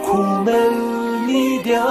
Kumen Media.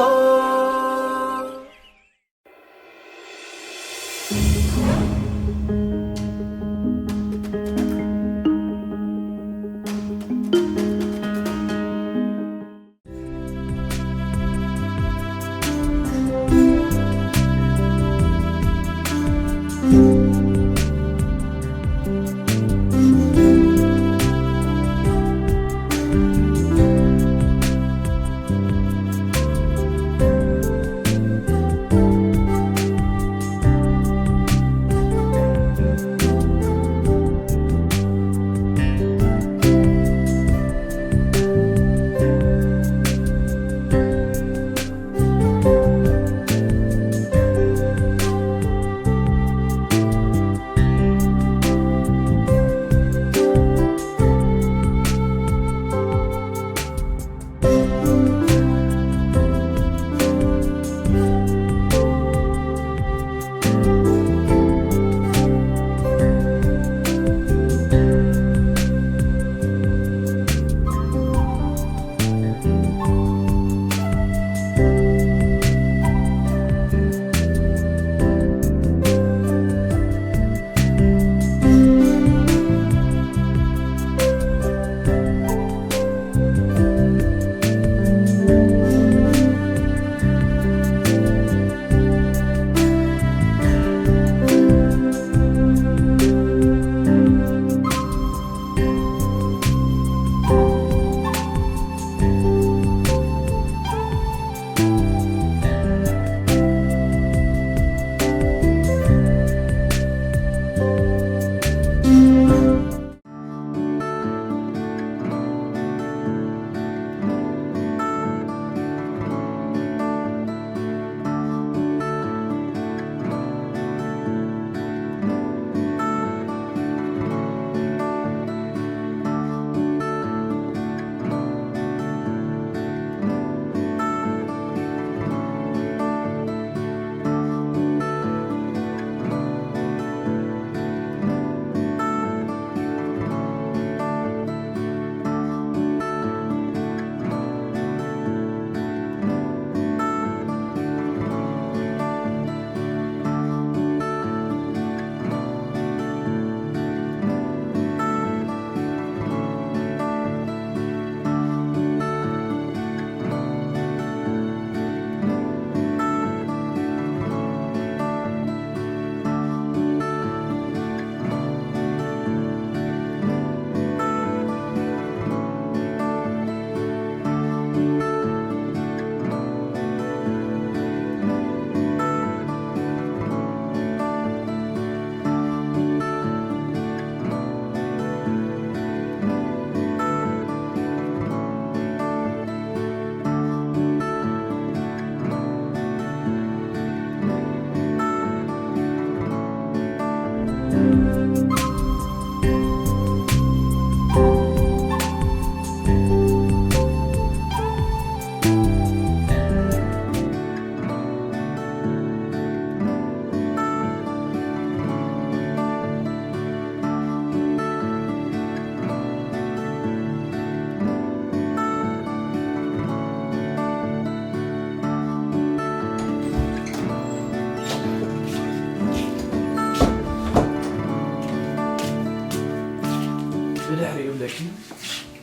ብድሕሪኡ ኣለኪ።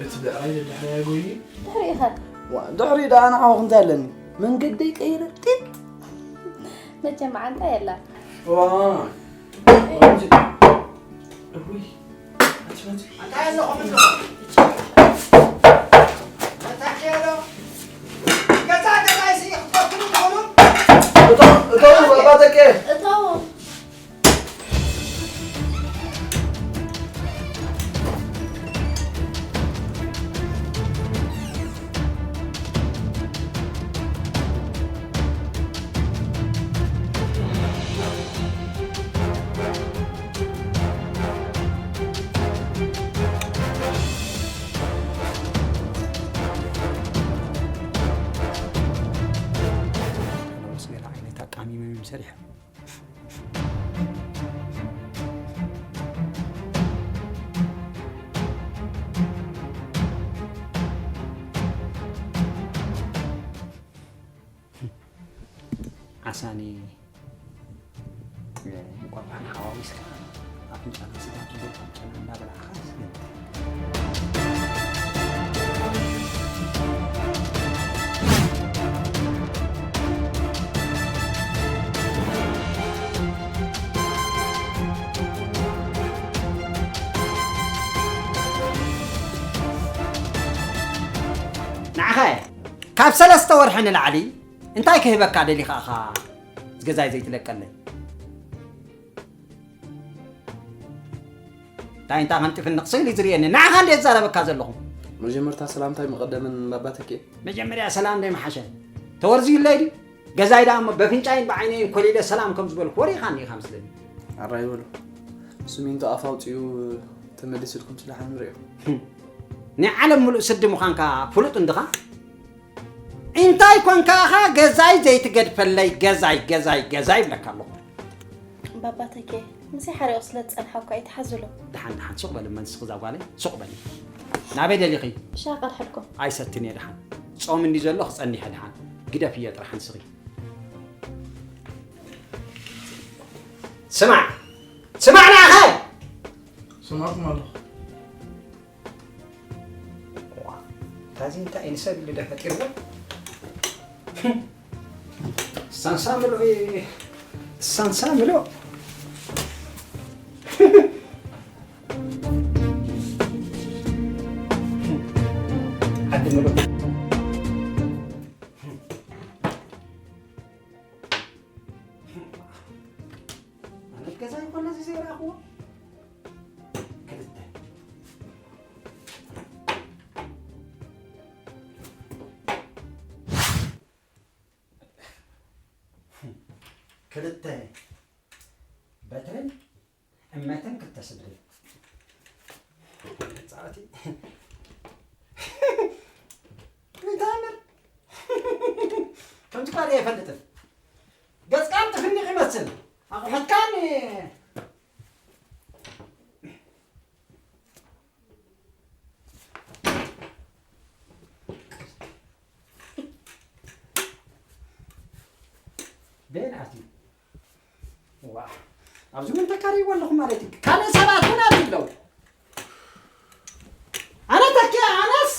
እቲ ብዕራይ ደድሕረያ ጎዩ። ድሕሪኡ ኸ? ዋ፣ ድሕሪኡ ደኣ ንዓኹ እንታይ ኣለኒ? መንገደይ ቀይረ ጢጥ። መቸም መዓንጣ የላ። ዋ። እውይ። ኣቲ፣ ኣቲ። እንታይ ኣለኹም እንዶ? እንታይ ከሎ? ገዛ ገዛ ይሲ ክትከፍሉ ትኽእሉ? እቶም፣ እቶም ባባ ተቄ። እቶም። ሎምስ ገለ ዓይነት ኣጣሚመ ምሰሪሐ። ዓሳኒ እንቋቑሖን ሓዋዊስካ ኣፍንጫና ስጋ ትብል ጨና እንዳበላዕኻ። ንዓኻ እየ ካብ ሰለስተ ወርሒ ንላዕሊ እንታይ ክህበካ ደሊኻ ኢኻ እዚ ገዛይ ዘይትለቀለይ? እንታይ እንታ ከም ጥፍንቕ ስእሊ ዝርእየኒ ንዓኻ እንደ ዝዛረበካ ዘለኹ። መጀመርታ ሰላምታይ መቐደምን ባባ ተኬ። መጀመርያ ሰላም ደይ መሓሸ። ተወርዚ ይለይ ድዩ? ገዛይ ደኣ እሞ በፍንጫይን ብዓይነይን ኮሊለ ሰላም ከም ዝበልኩ ወሪኻኒ ኢኻ ምስለኒ። ኣራይ በሉ። ስሚንቶ ኣፍ ኣውጺኡ ተመሊስልኩም ስለ ሓን ንሪኦ። ናይ ዓለም ሙሉእ ስዲ ምዃንካ ፍሉጥ እንድኻ? እንታይ ኮንካ ኢኻ ገዛይ ዘይትገድፈለይ? ገዛይ፣ ገዛይ፣ ገዛይ ይብለካ ኣለኹ። ባባ ተኬ፣ ምስይ ሓሪቑ ስለ ዝጸንሓ እኳ ኣይትሓዝሎ። ደሓን፣ ደሓን፣ ሱቕ በሊ እመ ንስኺ እዛ ጓለይ፣ ሱቕ በሊ። ናበይ ደሊኺ? ሻቕ ኣልሐድኩም። ኣይሰትን እየ ደሓን። ጾም እንዲ ዘሎ ክጸኒሐ ደሓን። ግደፍዮ ጥራሕ ንስኺ። ስማዕ፣ ስማዕ ንዓኻ! ስማዕኩም ኣለኹ። ዋ፣ ታዚ እንታይ እዩ ንሰብ ኢሉ ዶ ፈጢርዎ? ሳንሳ ምልኦ፣ ሳንሳ ምልኦ። ዓዲ ምልኦ። ኣነት ገዛ ይኮነ እዚ ዘይረኣኽዎ? ክልተ። ክልተ በትርን እመትን ክልተ ስድርን። ጻዕቲ። እንታይ እምበር? ከምዚ እኳ ድየ ኣይፈልጥን። ገጽካን ትፍንቕ ይመስል። ኣቑሑትካን ቤን ኣትዩ። ዋ፣ ኣብዚ እውን ተካርይዎ ኣለኹ ማለት እዩ። ካልእ ሰባት እውን ኣብዚ ኣለዉ። ኣነ ተኪኣ፣ ኣነስ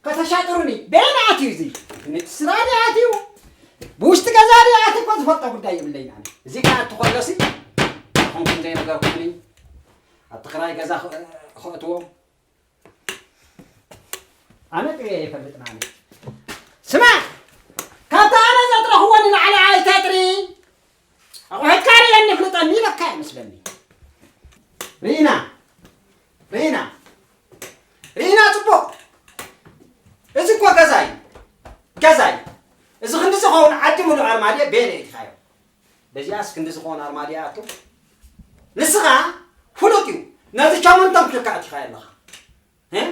ከተሻጥሩኒ። ቤን ኣትዩ እዚ? ነቲ ስራ ድዩ ኣትዩ? ብውሽጢ ገዛ ድዩ ኣትዩ? እኮ ዝፈልጦ ጉዳይ የብለይን ኣነ። እዚ ከኣ እትኸሎሲ፣ ንኹምኩም ዘይነገርኩምኒ፣ ኣብ ትግራይ ገዛ ኽ-፣ ኸእትዎም። ኣነ ጥሪየ ይፈልጥን ኣነ። ስማዕ! ካብቲ ኣነ ዘጥረኽዎ ንላዕሊ ኣይተጥሪ። ኣቑሑትካ ርእየኒ ይፍልጠኒ ኢለካ ይመስለኒ። ርኢና። ርኢና። ርኢና ጽቡቕ። እዚ እኮ ገዛ እዩ። ገዛ እዩ። እዚ ክንዲ ዝኸውን ዓዲ ምሉእ ኣርማድዮ ቤለ ኢልካዮ። በዚኣስ ክንዲ ዝኾን ኣርማድያ ኣቱ። ንስኻ ፍሉጥ እዩ። ነዚ ቻመንቶም ክልካ ኣቲኻ ኣለኻ። እ?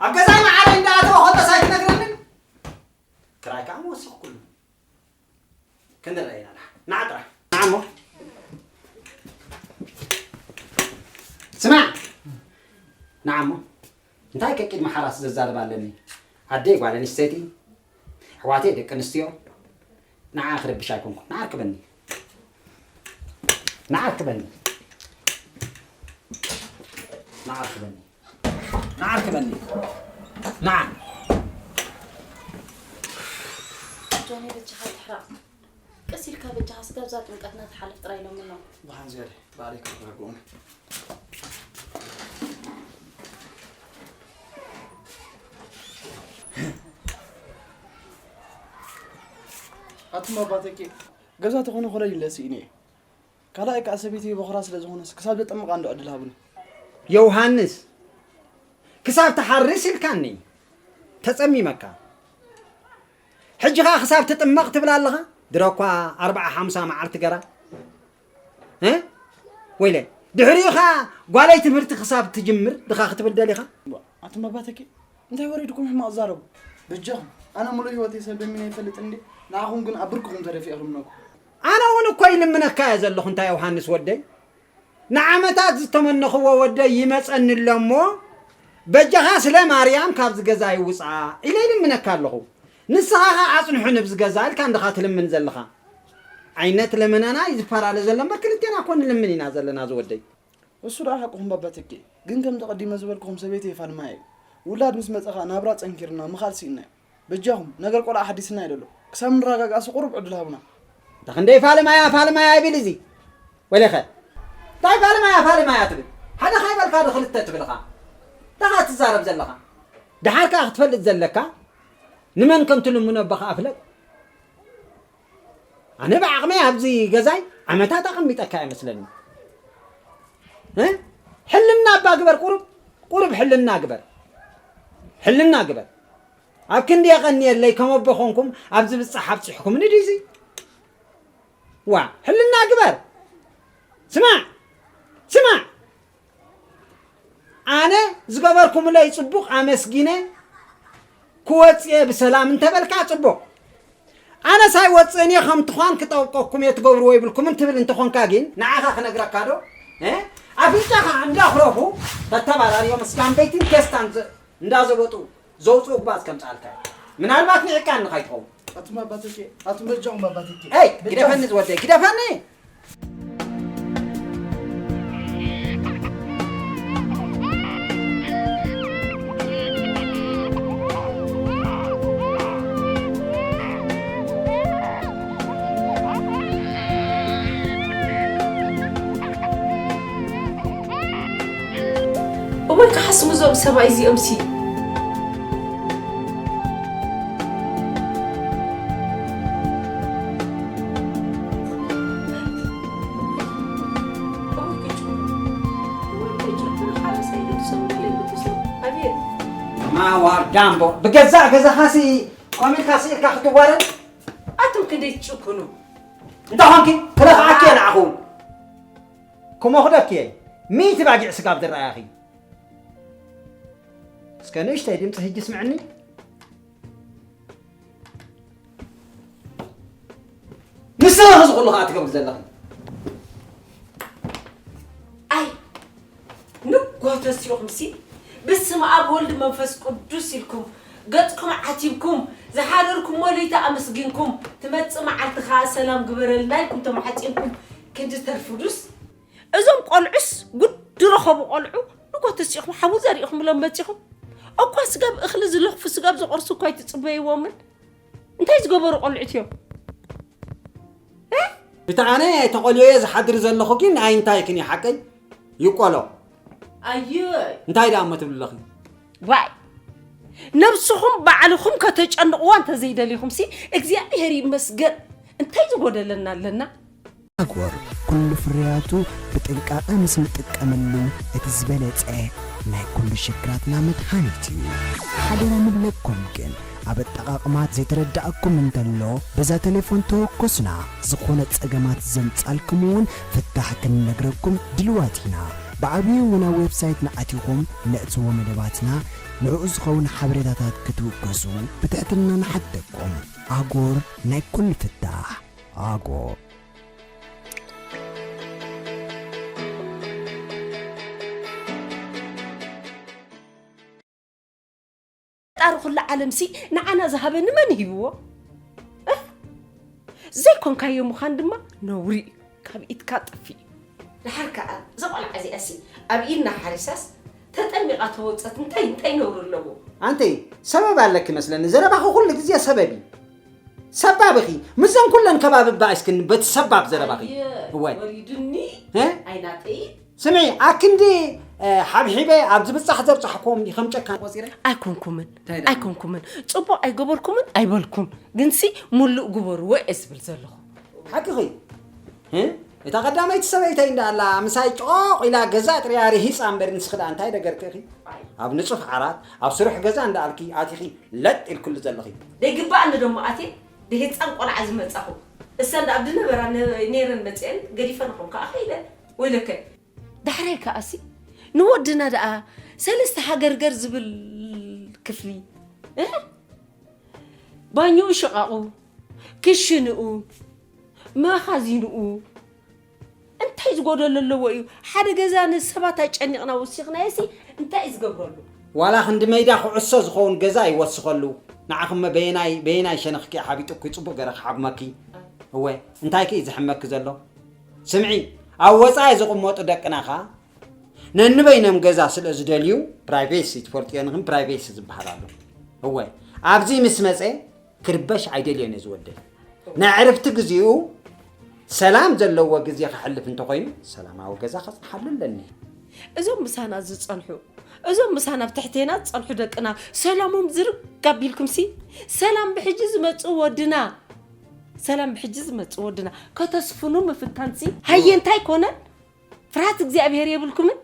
ኣብ ገዛይ መዓረይ እንዳኣተወ ከሎስ ኣይትነግረንን? ክራይ ከኣ ምወሰኽኩሉ። ክንርአ ኢና ንዓ። ንዓ ጥራሕ። ንዓ እሞ። ስማዕ። ንዓ እሞ። እንታይ ከ ቅድሚ ሓራስ ዘዛርብ ኣለኒ? ኣደይ ጓል ኣንስተይቲ፣ ኣሕዋተይ ደቂ ኣንስትዮ፣ ንዓ ክረብሽ ኣይኮንኩን። ንዓ ርክበኒ። ንዓ ርክበኒ። ንዓ ርክበኒ። ንዓ ርክበኒ። ንዓ። ጆኒ በጃኻ ኣይትሕረቕ። ቀስ ኢልካ በጃኻ ስጋብ እዛ ጥምቀትና ትሓልፍ ጥራይ ኢሎምና። ብሓን ዝያደ ባዕለይ ክረጋግኦም። ኣቱም ኣባተኪ ገዛ ተኾነ ኮለጅ ለስኢነ እየ። ካልኣይ ከኣ ሰበይተይ በኹራ ስለ ዝኾነስ ክሳብ ዘጠምቓ እንዶ ዕድል ሃቡኒ። ዮሃንስ፣ ክሳብ ትሓርስ ኢልካኒ ተጸሚመካ። ሕጂ ኸኣ ክሳብ ትጥመቕ ትብል ኣለኻ? ድሮ እኳ ኣርብዓ ሓምሳ መዓልቲ ገራ። እ? ወይለ፣ ድሕሪኡ ኸኣ ጓለይ ትምህርቲ ክሳብ ትጅምር ድኻ ክትብል ደሊኻ? ኣቱም ኣባተኪ እንታይ ወሪድኩም ሕማቕ ዛረቡ? በጃኹም፣ ኣነ ሙሉእ ህይወተይ ሰብ ለሚነ ኣይፈልጥን እንዴ? ንዓኹም ግን ኣብ ብርክኹም ተደፊኤ ክልምነኩም። ኣነ እውን እኮ ይልምነካ እየ ዘለኹ፣ እንታይ ዮሃንስ ወደይ? ንዓመታት ዝተመነኽዎ ወደይ ይመጸኒ ኣሎ እሞ፣ በጃኻ ስለ ማርያም ካብዚ ገዛ ይውጻ ኢለ ይልምነካ ኣለኹ። ንስኻ ኸኣ ኣጽንሑኒ ብዚ ገዛ ኢልካ እንድኻ ትልምን ዘለኻ። ዓይነት ለመናና እዩ ዝፈላለ ዘሎ እምበር፣ ክልቴና እኮ ንልምን ኢና ዘለና ዝወደይ። እሱ ደኣ ሓቅኹም ባባ ተኬ፣ ግን ከምቲ ቀዲመ ዝበልኩኹም ሰበይተይ ፋልማያ እዩ። ውላድ ምስ መጸ ኸኣ ናብራ ጸንኪርና ምኻድ ስኢንና እዩ። በጃኹም ነገር ቆልዓ ሓዲስና እዩ ዘሎ። ክሳብ ንረጋግኣሲ ቁሩብ ዕድል ሃቡና። እንተ ክንደይ ፋልማያ ፋልማያ ይብል እዚ ወለኸ? እንታይ ፋልማያ ፋልማያ ትብል? ሓደ ካይበልካ ዶ ክልተ ትብል ኸኣ? እንታይ ኸኣ ትዛረብ ዘለኻ? ደሓር ከኣ ክትፈልጥ ዘለካ ንመን ከም ትልምኖ ኣቦኻ ኣፍለጥ። ኣነ ብዓቕመይ ኣብዚ ገዛይ ዓመታት ኣቐሚጠካ እየ መስለኒ። እ? ሕልና እባ ግበር፣ ቁሩብ ቁሩብ ሕልና ግበር፣ ሕልና ግበር። ኣብ ክንዲ የቐንየለይ ከም ኣቦ ኾንኩም ኣብዚ ብጻሕ ኣብጺሕኩምኒ ድዩ እዚ? ዋ ሕልና ግበር። ስማዕ ስማዕ፣ ኣነ ዝገበርኩምለይ ጽቡቕ ኣመስጊነ ክወጽእ እየ ብሰላም እንተበልካ ጽቡቕ። ኣነስ ኣይወጽእን እየ ከም ትዃን ክጠብቀኩም እየ ትገብርዎ ይብልኩምን ትብል እንተኾንካ ግን ንዓኻ ክነግረካ ዶ ኣፍንጫኻ እንዳኹረፉ ተተባራርዮም እስካምበይትን ቴስታን እንዳዘበጡ ዘውፅኡ እባ እስከምፅኣልካ ምናልባት ንዕቃን ንኸይትኸውን ኣቱም ኣባተኬ ኣቱም በጃኹም ኣባተኬ ኣይ ግደፈኒ ዝወደይ ግደፈኒ እወ ክሓስሙ እዞም ሰብኣይ እዚኦም ሲ ማዋ ዳምቦ ብገዛእ ገዛኻሲ ኮሚልካ ስኢልካ ክትዋረድ ኣቱም ክንደይ ትጭክኑ እንተኾንኪ ክለኽዓኪ እየ ንዓኹ ክሞኽደኪ እየ ሚእቲ ባጊዕ ስጋብ ዝረኣያኺ እስከ ንእሽተይ ድምፂ ህጂ ስምዕኒ ንስኺ እዚ ኩሉ ከዓ ትገብሪ ዘለኺ ኣይ ንጎተስ ኢኹምሲ ብስም ኣብ ወልድ መንፈስ ቅዱስ ኢልኩም ገጽኩም ዓቲብኩም ዝሓደርኩሞ ለይቲ ኣመስጊንኩም ትመጽእ መዓልቲ ከዓ ሰላም ግበረልና ኢልኩም ተማሓጺንኩም ክንዲ ተርፍዱስ እዞም ቆልዑስ ጉድ ዝረኸቡ ቆልዑ ንጎተስ ኢኹም ሓዊ ዘሪእኹምሎም መጺኹም እኳ ስጋብ እኽሊ ዝለኽፉ ስጋብ ዝቆርሱ እኳ ኣይትጽበይዎምን እንታይ ዝገበሩ ቆልዑት እዮም እቲ ኣነ ተቆልዮየ ዝሓድር ዘለኹ ግን ኣይ እንታይ ክን ሓቀይ ይቆሎ ኣየ እንታይ ደኣ እሞ ትብሉ ኣለኺ ዋይ ነብስኹም ባዕልኹም ከተጨንቕዋ እንተዘይደሊኹም ሲ እግዚኣብሔር ይመስገን እንታይ ዝጎደለና ኣለና ኣጎር ኩሉ ፍርያቱ ብጥንቃቐ ምስ ንጥቀመሉ እቲ ዝበለጸ ናይ ኩሉ ሽግራትና መድሃኒት እዩ። ሓደራ ንብለኩም ግን ኣብ ኣጠቓቕማ ዘይተረዳእኩም እንተሎ በዛ ተሌፎን ተወከሱና። ዝኾነ ጸገማት ዘምጻልኩም እውን ፍታሕ ክንነግረኩም ድልዋት ኢና። ብዓብዩ እውን ኣብ ዌብሳይትና ኣቲኹም ነእትዎ መደባትና ንዕኡ ዝኸውን ሓበሬታታት ክትውከሱ ብትሕትና ንሓተኩም። ኣጎር ናይ ኩሉ ፍታሕ። ኣጎ። ፈጣሪ ኩላ ዓለምሲ ንዓና ዝሃበ ንመን ሂብዎ? ዘይኮንካዮ ምዃን ድማ ነውሪ እዩ፣ ካብ ኢድካ ጠፊእ። ደሓር ከኣ እዛ ቆልዓ እዚኣሲ ኣብ ኢድና ሓሪሳስ ተጠሚቓ ተወጸት እንታይ እንታይ ነውሪ ኣለዎ? ኣንቲ ሰበብ ኣለኪ መስለኒ፣ ዘረባኺ ኩሉ ግዜ ሰበብ እዩ። ሰባብ ኢኺ ምስዘን ኩለን ከባቢ እባ እስክኒ በቲ ሰባብ ዘረባኺ እወ ወሪዱኒ ኣይናተይ ስምዒ ኣክንዲ ሓብሒበ ኣብ ዝብጻሕ ዘብጻሕክዎም እንዲ ከም ጨካን ቆጺረ ኣይኮንኩምን ኣይኮንኩምን ጽቡቕ ኣይገበርኩምን ኣይበልኩን ግንሲ ሙሉእ ግበርዎ እየ ዝብል ዘለኹ ሓቅኺ እታ ቀዳመይቲ ሰበይተይ እንዳ ኣላ ምሳይ ጮቕ ኢላ ገዛ ጥርያ ርሂጻ እምበር ንስኺ ደኣ እንታይ ደገርኪ ኢኺ ኣብ ንጹፍ ዓራት ኣብ ስሩሕ ገዛ እንዳ ኣልኪ ኣቲኺ ለጥ ኢልክሉ ዘለኺ። ደይግባኣኒ ዶ እሞ ኣትየ ብህጻን ቆልዓ ዝመጻኹ። እሰን ደኣ ብነበራ ነይረን መጺኤን ገዲፈንኹም ከኣ ከይደ። ወይለከ። ዳሕራይ ከኣሲ ንወድና ደኣ ሰለስተ ሃገርገር ዝብል ክፍሊ እህ ባኞኡ ሽቓቑ ክሽንኡ መኻዚንኡ እንታይ ዝጎደሎ ኣለዎ እዩ? ሓደ ገዛ ንሰባት ኣጨኒቕና ወሲኽናዮሲ እንታይ እዩ ዝገብረሉ? ዋላ ክንዲ ሜዳ ኩዕሶ ዝኸውን ገዛ ይወስኸሉ። ንዓኽመ በየናይ በየናይ ሸነኽኪ ሓቢጡኪ ጽቡቕ ገረ ክሓጉመኪ። እወ፣ እንታይ ከ እዩ ዝሕመኪ ዘሎ? ስምዒ፣ ኣብ ወጻኢ ዝቕመጡ ደቅና ኸኣ ነንበይኖም ገዛ ስለ ዝደልዩ፣ ፕራይቬሲ ትፈልጥዮ ንኽን ፕራይቬሲ ዝበሃል ኣሎ። እወ፣ ኣብዚ ምስ መጸ ክርበሽ ኣይደልዮን እየ ዝወደይ። ናይ ዕርፍቲ ግዜኡ ሰላም ዘለዎ ግዜ ከሕልፍ እንተኾይኑ፣ ሰላማዊ ገዛ ከጽንሓሉ ኣለኒ። እዞም ምሳና ዝጸንሑ፣ እዞም ምሳና ኣብ ትሕቴና ዝጸንሑ ደቅና ሰላሞም ዝርግ ኣቢልኩምሲ፣ ሰላም ብሕጂ ዝመጽእ ወድና፣ ሰላም ብሕጂ ዝመጽእ ወድና ከተስፍኑ ምፍታንሲ፣ ሃየ እንታይ ኮነ? ፍርሃት እግዚኣብሔር የብልኩምን?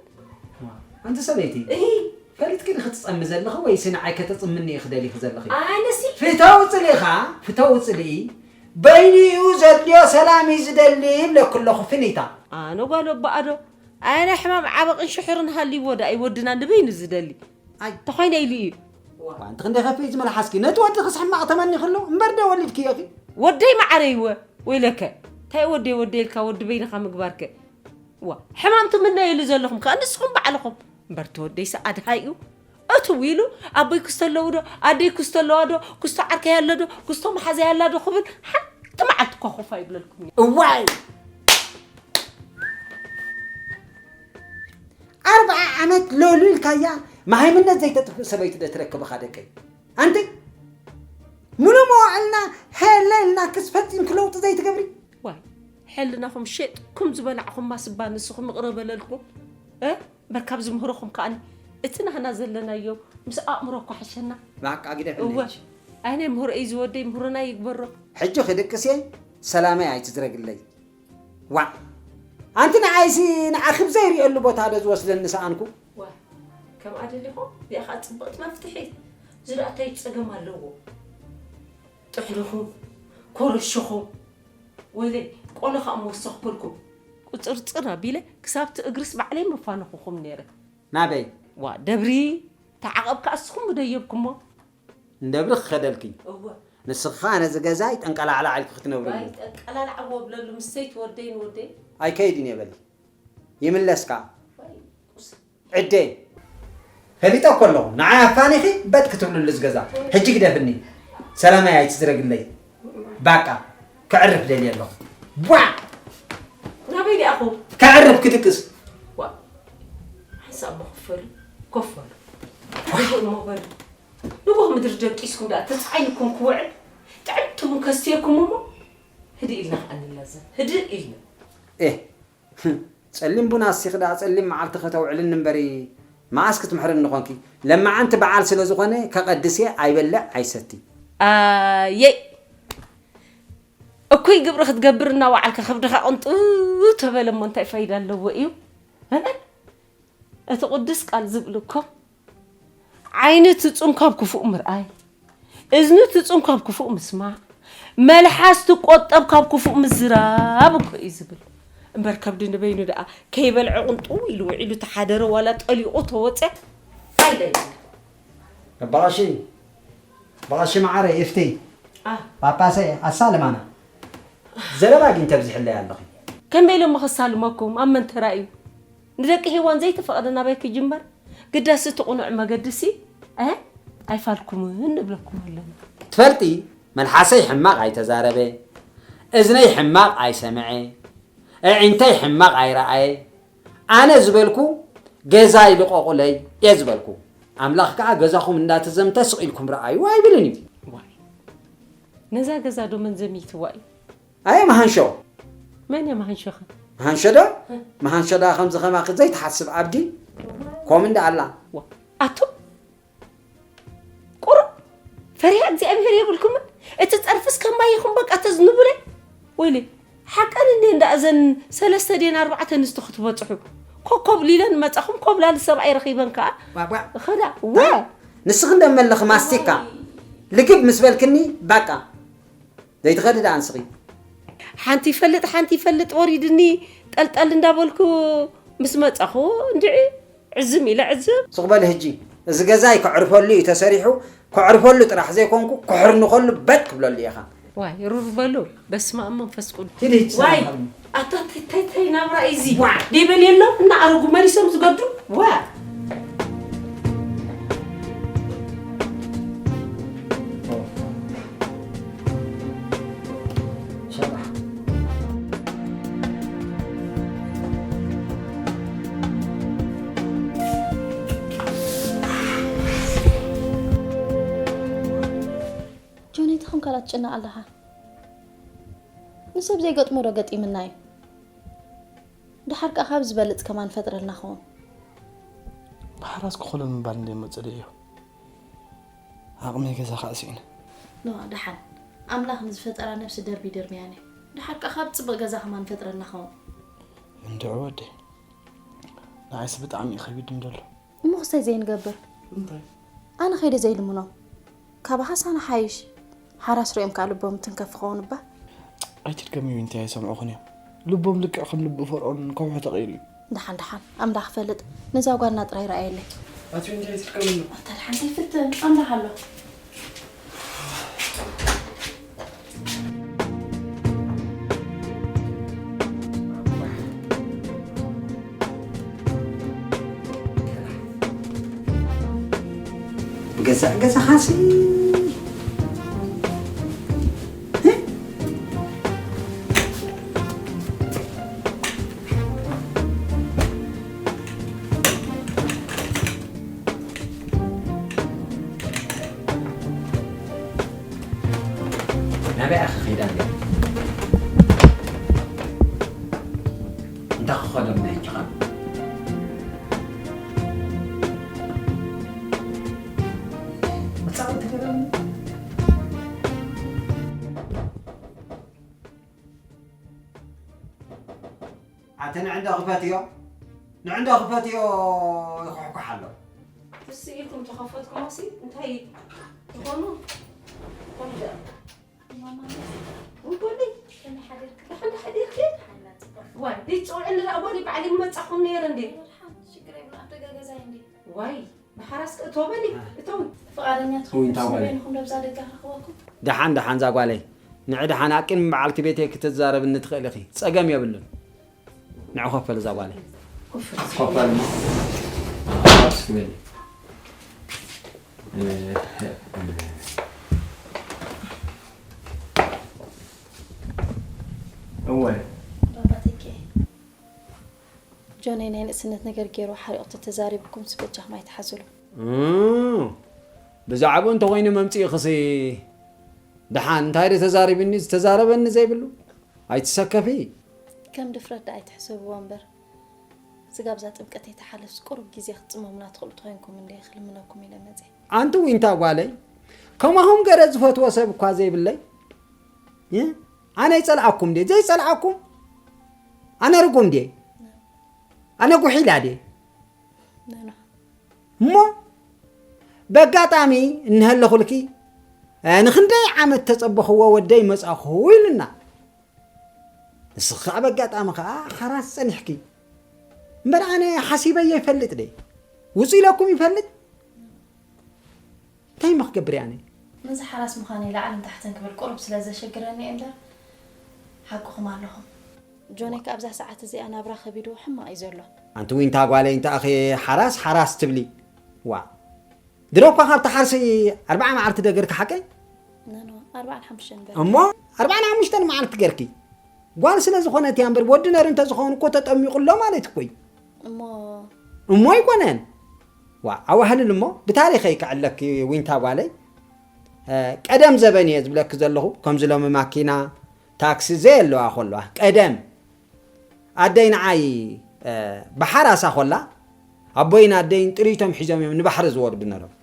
ኣንቲ ሰበይቲ፣ እሂ። ፈሊጥኪ ዲኺ ትጸሚ ዘለኺ ወይስ ንዓይ ከተጽምኒ ኢኺ ደሊኺ ዘለኺ? ኣነሲ ፍተው ጽልኢኻ፣ ፍተው ጽልኢ፣ በይኑ እዩ ዘድልዮ ሰላም እዩ ዝደሊ ይብለኪ ኣለኹ ፍኒታ። ኣነ ጓል ኣቦኣዶ፣ ኣነ ሕማም ዓበቕን ሽሑርን ሃልይዎ ደኣ እዩ ወድና ንበይኑ ዝደሊ። ኣይ። ተኾይነ ኢሉ እዩ። ዋ፣ ኣንቲ ክንደይ ከፊእ ዝመልሓስኪ፣ ነቲ ወድኺስ ሕማቕ ተመኒኺ ኣሎ፣ እምበር ዶ ወሊድክዮ ኢኺ? ወደይ መዓረይወ፣ ወይለከ፣ እንታይ ወደይ ወደይ ኢልካ ወዲ በይንኻ ምግባርከ? ዋ፣ ሕማም ትምነይሉ ዘለኹም ከኣ ንስኹም ባዕልኹም። እምበር እቲ ወደይሲ ኣድሃይ እዩ። እትው ኢሉ፣ ኣቦይ ክስቶ ኣለዉ ዶ? ኣደይ ክስቶ ኣለዋ ዶ? ክስቶ ዓርከይ ኣሎ ዶ? ክስቶ መሓዘይ ኣላ ዶ? ክብል ሓንቲ መዓልቲ እኳ ኮፍ ኣይብለልኩምን እዩ። እዋይ! ኣርብዓ ዓመት ሎሉ ኢልካያ፣ መሃይምነት ዘይተጥፍእ ሰበይቲ ዶ ትረክብኻ ደቀይ? ኣንቲ፣ ሙሉ መዋዕልና ሄለ ኢልና ክስ ፈጺምኪ ለውጢ ዘይትገብሪ? ዋይ፣ ሕልናኹም ሸጥኩም ዝበላዕኹማ ስባ ንስኹም ይቕረ በለልኩም። እ? እምበር ካብ ዝምህረኹም ከኣኒ፣ እቲ ናህና ዘለናዮ ምስ ኣእምሮ እኳ ሓሸና። በቃ ግደፍለይ እወ፣ ሕጂ። ኣይ ናይ ምህሮ'ይ ዝወደይ ምህሮና ይግበሮ። ሕጂ ክድቅስ እየ፣ ሰላመይ ኣይትዝረግለይ። ዋእ! ኣንቲ ንዓይሲ ንዓኺ ብዘይርእየሉ ቦታ ዶ ዝወስደኒ ሰኣንኩ? ዋ፣ ከምኣ ደሊኹም? እዚኣ ኸኣ ጽብቕቲ መፍትሒ። እዚ ደኣ እንታይ ጸገም ኣለዎ? ጥሕንኹም፣ ኮረሽኹም፣ ወይለይ፣ ቆሎ ኸኣ ምወሰኽኩልኩም። ቁጽርጽር ኣቢለ ክሳብቲ እግርስ ባዕለይ ምፋነኹኹም ነይረ። ናበይ? ዋ፣ ደብሪ፣ ተዓቐብ ከኣ እስኹም ምደየብኩሞ። ንደብሪ ክኸደልኪ። እወ። ንስኺ ኸኣ ነዚ ገዛይ ጠንቀላዕላዕ ኢልኪ ክትነብርሉ። ዋይ፣ ጠንቀላላዕ እዎ ብለሉ፣ ምስተይ ትወደይ ንወደይ። ኣይከይድን እየ በሊ። ይምለስ ከኣ። ዋይ፣ ቁስ። ዕደይ። ፈሊጠ እኮ ኣለኹ። ንዓይ ኣፋኒኺ በጥ ክትብልሉ እዚ ገዛ። ሕጂ ግደፍኒ። ሰላመይ ኣይትዝረግለይ። ባቃ። ከዕርፍ ደልየ ኣለኹ። ቧዕ! ናበይ ዲኣኹም? ከዕርፍ ክድቅስ። ዋ። ሓንሳብ እሞ ኮፍ በሉ። ኮፍ በሉ። እሞ በሉ። ንጎህ ምድሪ ደቂስኩም ደኣ ተጻዒንኩም ክውዕል፣ ጥዕምቲ ቡን ከስትየኩም እሞ፣ ህድእ ኢልና ከኣ ንላዘብ። ህድእ ኢልና። ኤህ፣ ጸሊም ቡን ኣስቲኺ ደኣ ጸሊም መዓልቲ ከተውዕልኒ እምበሪ፣ መኣስ ክትምሕርኒ ኾንኪ? ለማዓንቲ በዓል ስለ ዝኾነ፣ ከቐድስ እየ፣ ኣይበልዕ፣ ኣይሰቲ። ኣየይ! እኩይ ግብሪ ክትገብር እናወዓልካ ከብድኻ ቅንጡ ተበለ እሞ እንታይ ፋይዳ ኣለዎ እዩ? እ? እቲ ቅዱስ ቃል ዝብል እኮ፣ ዓይኒ ትጹን ካብ ክፉእ ምርኣይ፣ እዝኒ ትጹን ካብ ክፉእ ምስማዕ፣ መልሓስ ትቆጠብ ካብ ክፉእ ምዝራብ እኮ እዩ ዝብል። እምበር ከብዲ ንበይኑ ደኣ ከይበልዐ ቅንጡ ኢሉ ውዒሉ ተሓደረ ዋላ ጠሊቑ ተወጸ ፋይዳ የብሉን። በቓሺ፣ በቓሺ መዓረይ፣ እፍቲ፣ አ። ጳጳሰይ፣ ኣሳልማና። ዘረባ ግን ተብዝሕለይ ኣለኺ። ከመይ ኢሎም ከሳልመኩም? ኣብ መን ተራእዩ? ንደቂ ሄዋን ዘይተፈቕደ ናበይ ክጅመር? ግዳስ እቲ ቅኑዕ መገድሲ፣ እ፣ ኣይፋልኩምን ንብለኩም ኣለና። ትፈልጢ፣ መልሓሰይ ሕማቕ ኣይተዛረበ፣ እዝነይ ሕማቕ ኣይሰምዐ፣ ኣዒንተይ ሕማቕ ኣይረኣየ። ኣነ ዝበልኩ፣ ገዛይ ልቐቑለይ እየ ዝበልኩ። ኣምላኽ ከኣ ገዛኹም እንዳተዘምተ ስቕ ኢልኩም ረኣዩ ኣይብልን እዩ። ዋይ። ነዛ ገዛ ዶ መን ዘሚትዋ እዩ? ኣየ መሃንሾ። መን እየ መሃንሾኸ? መሃንሾ ዶ? እ። መሃንሾ ዳ ከምዚ ከማኺ ዘይትሓስብ ኣብዲ? ከምኡ እንዳ ኣላ። ዋ፣ ኣቱም ቁሩብ ፈሪሃ እግዚኣብሄር የብልኩምን? እቲ ጸርፍስ ከም ማይ ኢኹም በቃ ተዝንቡለይ? ወይለይ፣ ሓቀን እንዴ እንዳ እዘን ሰለስተ ድየን ኣርባዕተ ኣንስቲ ክትበጽሑ? ኮኮብ ሊለን መጻኹም ኮብላሊ ሰብኣይ ረኺበን ከኣ ዋእ፣ ዋእ። ኸዳ፣ ዋ! ንስኺ እንደመለኺ ማስቲካ ልግብ ምስ በልክኒ፣ ባቃ። ዘይትኸዲ ደኣ ንስኺ። ሓንቲ ይፈልጥ፣ ሓንቲ ይፈልጥ ወሪድኒ ጠልጠል እንዳበልኩ ምስ መጻኹ እንድዒ ዕዝም ኢለ ዕዝም። ሱቕ በሊ ህጂ። እዚ ገዛይ ከዕርፈሉ እዩ ተሰሪሑ፣ ከዕርፈሉ ጥራሕ ዘይኮንኩ ክሕርንኸሉ በጥ ክብለሉ እየ ኸኣ። ዋይ፣ ሩር በሉ። በስመ ኣብ መንፈስ ቅዱስ። ሂድ ህጂ ዋይ፣ ሰላም። ኣታ ተይ፣ ተይ፣ ተይ፣ ናብራ እዩ እዚ። ዋይ። ደይበል የሎ፣ እናኣረጉ መሊሶም ዝገዱ። ዋ። ሸባ። ትኾን ካልኣት ጭና ኣለኻ? ንሰብ ዘይገጥሞ ዶ ገጢምና እዩ? ደሓር ከኣ ካብ ዝበልጽ ከማን ፈጥረልና ኸውን። ብሓራስ ክኾሎ ምባል እንደ መጸደ እዩ። ዓቕሚ ገዛ ከዓ ስኢነ። ኖ፣ ደሓን። ኣምላኽ ንዝፈጠራ ነብሲ ደርቢ ደርብያን እዩ። ደሓር ከኣ ካብ ጽቡቕ ገዛ ከማን ፈጥረልና ኸውን። እንድዒ ወደይ። ንዓይስ ብጣዕሚ እዩ ከቢድ እንደሎ። እሞ ክስታይ ዘይንገብር? እንታይ? ኣነ ከይደ ዘይልምኖም። ካብ ሃሳና ሓይሽ። ሓራስ ሪኦም ከኣ ልቦም ትንከፍ ክኸውን እባ። ኣይትድገምዩ እንታይ ኣይሰምዑኹን እዮም። ልቦም ልክዕ ከም ልቢ ፈርዖን ከውሒ ተቐይሩ እዩ። ደሓን ደሓን፣ ኣምላኽ ፈልጥ። ነዛ ጓልና ጥራይ ረኣየለይ። ኣትዩ እንታይ ትጥቀምሉ? ኣታ ደሓን ዘይፍትን፣ ኣምላኽ ኣሎ። ብገዛእ ገዛኻሲ ናበይ ኢኻ ከይዳ እንድያ? እንታይ ክኸደልና ሕጂ ኸ? መጻወቲ ገረኒ። ኣቲ ንዕንዶ ክፈትዮ፣ ንዕንዶ ክፈትዮ ይኹሕኩሕ ኣሎ። ትስኢልኩም ተኸፈትኩሞሲ እንታይ ትኾኑ? ኮሚደረ። ማማ፣ ውጎሊ፣ ከመይ ሓዲርካ? ደሓን ዶ ሓዲርኪ? ሓና ጽቡቕ። ዋይ፣ ደይትጽውዕኒ ደኣ እሞ ባዕለይ ምመጻኹም ነይረ እንዴ? ደሓን፣ ሽግር የብሉን፣ ኣብ ደገ ገዛይ እንዴ? ዋይ፣ ብሓራስ እቶ በሊ፣ እቶ። ፍቓደኛ ትኾኑ፣ ዊንታ በሊ። ንበይንኹም ዶ ኣብዛ ደገ ክረኽበኩም? ደሓን፣ ደሓን፣ እዛ ጓለይ። ንዒ ደሓን ኣቂድሚ በዓልቲ ቤተይ ክትዛረብኒ ትኽእሊ ኢኺ። ጸገም የብሉን። ንዒ ኮፍ በል እዛ ጓለይ። ኮፍ በል። ኮፍ በል እሞ። ኮፍ በል። እወ። ባባ ተኪኤ፣ ጆነይ ናይ ንእስነት ነገር ገይሩ ሓሪቑ ተተዛሪብኩምስ በጃኹም ኣይትሓዝሉ። እም፣ ብዛዕባኡ እንተኾይኑ መምጽኢኽሲ ደሓን እንታይ ዶ ተዛሪብኒ ዝተዛረበኒ ዘይብሉ? ኣይትሰከፊ። ከም ድፍረት ደኣ ኣይትሕሰብዎ እምበር፣ ስጋብ እዛ ጥምቀት ኣይትሓልፍስ ቁሩብ ግዜ ክትጽመሙና ትኽእሉ ተኾይንኩም እንድየ ክልምነኩም ኢለ መጽየ። ኣንቲ ዊንታ ጓለይ፣ ከማኹም ገለ ዝፈትዎ ሰብ እኳ ዘይብለይ። እ? ኣነ ይጸልኣኩም ድየ? ዘይጸልኣኩም? ኣነ ርጉም ድየ? ኣነ ጉሒላ ድየ? ናና። እሞ በጋጣሚ እንሀለኹልኪ፣ እ፣ ንኽንደይ ዓመት ተጸበኽዎ ወደይ መጻኹ ኢሉና። ንስኺ ከዓ በጋጣሚ ከዓ ሓራስ ጸኒሕኪ። እምበር ኣነ ሓሲበዮ ይፈልጥ ድየ? ውጹ ኢለኩም ይፈልጥ? እንታይ እሞ ክገብር እየ ኣነ? ነዚ ሓራስ ምዃነይ ላዕልን ታሕትን ክብል ቁሩብ ስለ ዘሸግረኒ እየ እምበር፣ ሓቅኹም ኣለኹም። ጆነይ ከኣ ኣብዛ ሰዓት እዚኣ ናብራ ከቢድዎ ሕማቕ እዩ ዘሎ። ኣንቲ ዊንታ ጓለይ፣ እንተ ኣኺ ሓራስ፣ ሓራስ ትብሊ? ዋ። ድሮ እኳ ካብ ተሓርሲ ኣርብዓ መዓልቲ ደገርኪ ሓቀይ? ኖ፣ ኖ፣ ኣርብዓን ሓሙሽተን እምበር። እሞ ኣርብዓን ሓሙሽተን መዓልቲ ገርኪ። ጓል ስለ ዝኾነት እያ እምበር፣ ወዲ ነር እንተ ዝኸውን እኮ ተጠሚቑ ኣሎ ማለት እኮ እዩ። እሞ እሞ ኣይኮነን። ዋ፣ ኣዋህልል እሞ ብታሪኸይ ክዕለኪ ዊንታ ጓለይ። እ፣ ቀደም ዘበን እየ ዝብለኪ ዘለኹ፣ ከምዚ ሎሚ ማኪና፣ ታክሲ ዘየለዋ ከለዋ። ቀደም ኣደይ ንዓይ፣ እ፣ ብሓራሳ ከላ፣ ኣቦይን ኣደይን ጥሪቶም ሒዞም እዮም ንባሕሪ ዝወርዱ ነሮም።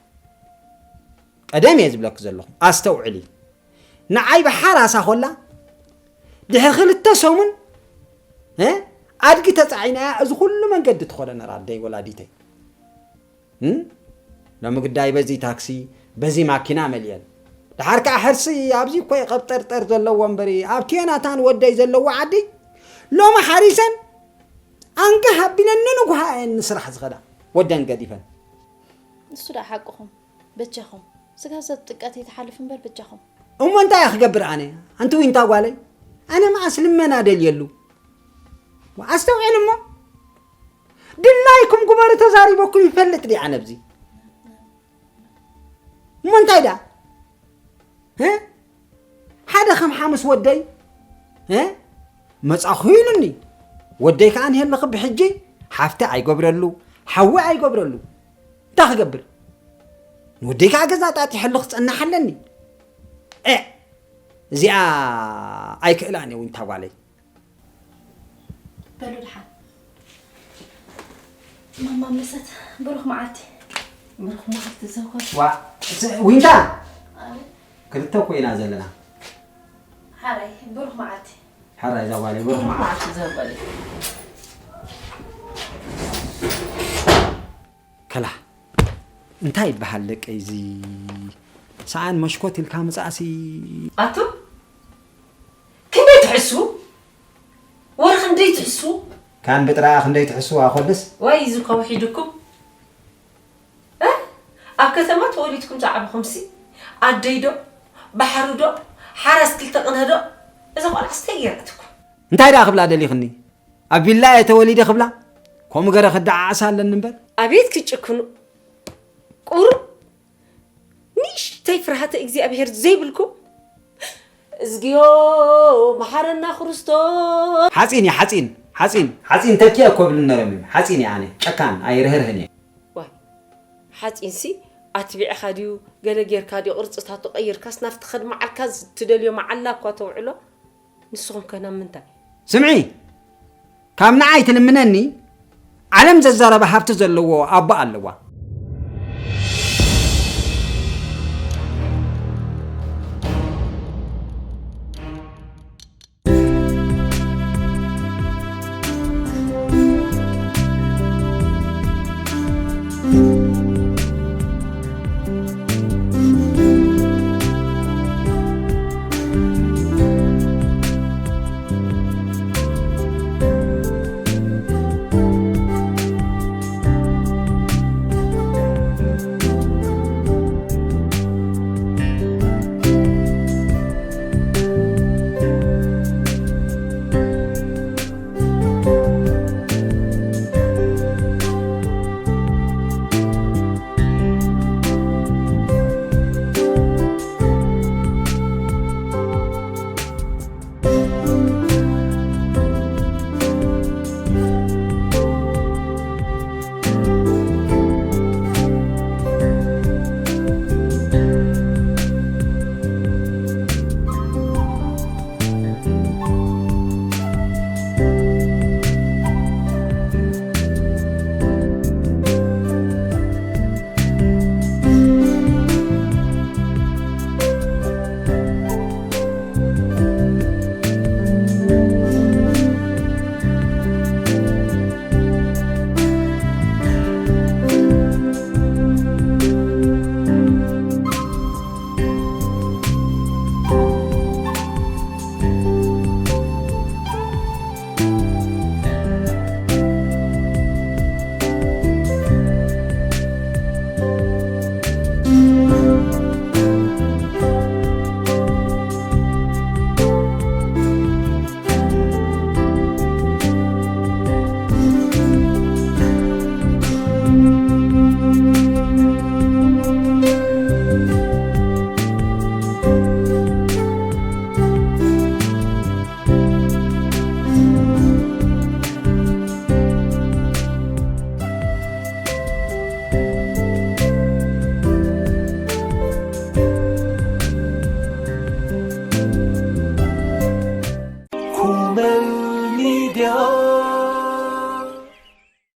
ቀደም እየ ዝብለኪ ዘለኹ፣ ኣስተውዕሊ። ንዓይ ብሓራሳ ከላ፣ ድሕሪ ክልተ ሰሙን፣ እ፣ ኣድጊ ተጻዒና እያ እዚ ኩሉ መንገዲ ትኸዶ ነራ ኣደይ ወላዲተይ። እም? ሎሚ ግዳይ በዚ ታክሲ፣ በዚ ማኪና መሊአን። ደሓር ከኣ ሕርሲ ኣብዚ እኮ እዩ ቀብጠርጠር ዘለዎ እምበሪ፣ ኣብቲ ዮናታን ወደይ ዘለዎ ዓዲ ሎሚ ሓሪሰን ኣንጋህ ኣቢለን ንንጉሃ እየን ንስራሕ ዝኸዳ። ወደን ገዲፈን። ንሱ ደኣ ሓቅኹም። በጃኹም። ስጋብ እዛ ጥምቀት ኣይትሓልፍ እምበር በጃኹም። እሞ እንታይ እየ ክገብር ኣነ? ኣንቲ ዊንታ ጓለይ፣ ኣነ መዓስ ልመና ደልየሉ? ኣስተውዕል እሞ። ድላይኩም ግበሩ፣ ተዛሪበኩም ይፈልጥ ድየ ኣነ ኣብዚ? እሞ እንታይ ደኣ? እ? ሓደ ከም ሓሙስ ወደይ፣ እ? መጻኹ ኢሉኒ። ወደይ ከኣ እንሄለኹ ብሕጂ ሓፍቲ ኣይገብረሉ፣ ሓዊ ኣይገብረሉ። እንታይ ክገብር? ንወደይ ከኣ ገዛ ጣጢሐሉ ክጸንሕ ኣለኒ። እ፣ እዚኣ ኣይክእላን እየ ዊንታ ጓለይ። በሉ ደሓን። ማማ መሰት፣ ብሩኽ መዓልቲ። ብሩኽ መዓልቲ ዘውገት። ዋ፣ ስ-፣ ዊንታ! ኣቤት። ክልተ እኮ ኢና ዘለና። ሓራይ፣ ብሩኽ መዓልቲ። ሓራይ እዛ ጓለይ፣ ብሩኽ ብሩኽ መዓልቲ። መዓልቲ ዘውገት። ከላ፣ እንታይ ይበሃል ደቀይ እዚ? ሰኣን መሽኮት ኢልካ ምጻእሲ። ኣቱ፣ ክንደይ ትሕሱ? ወርሒ ክንደይ ትሕሱ? ካን ብጥራኣ ክንደይ ትሕሱ ኣኾልስ? ወይ እዚ ከውሒድኩም? እ? ኣብ ከተማ ተወሊድኩም ዝዓበኹምሲ? ኣደይ ዶ? ባሕሪ ዶ? ሓራስ ክልተ ቅነ ዶ? እዛ ቆልዓስ እንታይ ገይራትኩም? እንታይ ደኣ ክብላ ደሊኽኒ? ኣብ ቪላ እየ ተወሊደ ክብላ? ከምኡ ገረ ክደዓዓሳ ኣለኒ እምበር። ኣቤት ክጭክኑ። ቁሩብ ንእሽተይ ፍርሃተ እግዚኣብሔር ዘይብልኩም? እዝግዮ መሓረና ክርስቶስ። ሓጺን እየ፣ ሓጺን፣ ሓጺን፣ ሓጺን ተኪ እኮ ብልን ነሮም እዩ። ሓጺን እየ ኣነ፣ ጨካን፣ ኣይርህርህን እየ። ዋይ፣ ሓጺንሲ ኣትቢዕኻ ድዩ፣ ገለ ጌርካ ድዩ፣ ቅርጽታቱ ቀይርካስ ናብቲ ከድመዓልካ ትደልዮ መዓላ እኳ ተውዕሎ። ንስኹም ከ ናብ ምንታይ? ስምዒ፣ ካብ ንዓይ ትልምነኒ፣ ዓለም ዘዛረበ ሃብቲ ዘለዎ ኣቦ ኣለዋ። ኩመል ሚድያ።